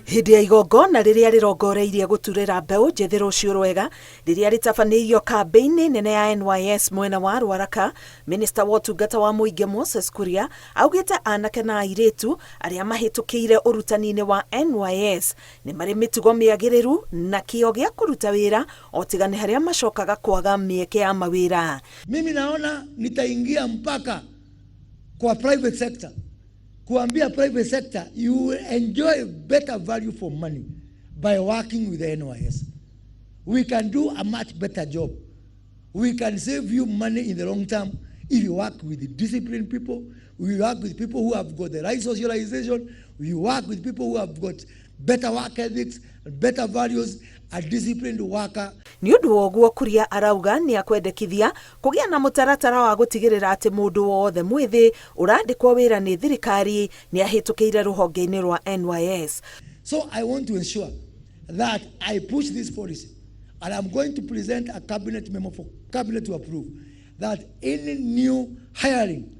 Hĩndĩ ya igongona rĩrĩa rĩrongoreirie gũturĩra mbeũ njĩthĩ rũciũ rwega rĩrĩa rĩtabanĩirio kambĩ-inĩ nene ya NYS mwena wa Ruaraka, minista wa ũtungata wa mũingĩ Moses Kuria augĩte anake na airĩtu arĩa mahĩtũkĩire ũrutani-inĩ wa NYS nĩ marĩ mĩtugo mĩagĩrĩru na kĩo gĩa kũruta wĩra o tiga nĩ harĩa macokaga kwaga mĩeke ya mawĩra. Mimi naona nitaingia mpaka kwa private sector kuambia private sector you will enjoy better value for money by working with the NYS. We can do a much better job. We can save you money in the long term if you work with disciplined people, we work with people who have got the right socialization, we work with people who have got better work ethics, better values, a disciplined worker. Nĩ ũndũ wa ũguo Kuria arauga nĩ akwendekithia kũgĩa na mũtaratara wa gũtigĩrĩra atĩ mũndũ wothe mwĩthĩ ũrandĩkwo wĩra nĩ thirikari nĩ ahĩtũkĩire rũhonge-inĩ rwa NYS. So I want to ensure that I push this policy, and I'm going to present a cabinet memo for cabinet to approve that any new hiring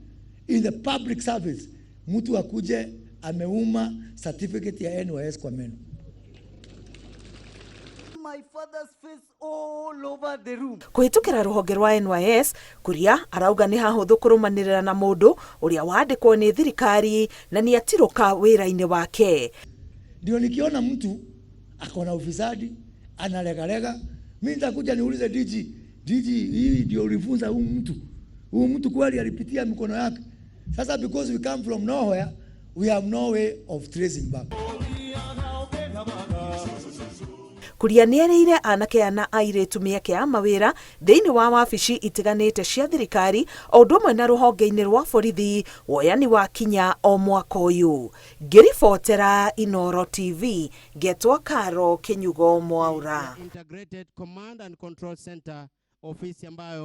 in the public service, mtu akuje ameuma certificate ya NYS kwa meno. My father's face all over the room. Kũhĩtũkĩra rũhonge rwa NYS, Kuria arauga nĩ hahũthũ kũrũmanĩrĩra na mũndũ ũrĩa wandĩkwo nĩ thirikari na nĩ atirũka wĩra-inĩ wake. Ndio nikiona mtu ako na ufisadi analegalega, mimi nitakuja niulize DG, DG, hii ndio ulifunza huyu mtu? Huyu mtu kweli alipitia mikono yake? Sasa because we come from nowhere, we have no way of tracing back. Kuria nĩ erĩire anake aya na airĩtu mĩeke ya mawĩra thĩinĩ wa wabici itiganĩte cia thirikari o ũndũ ũmwe na rũhonge-inĩ rwa borithi woyani wa kinya o mwaka ũyũ. Ngĩribotera Inooro TV, ngetwo Karo Kĩnyugo Mwaura. Integrated Command and Control Center, ofisi ambayo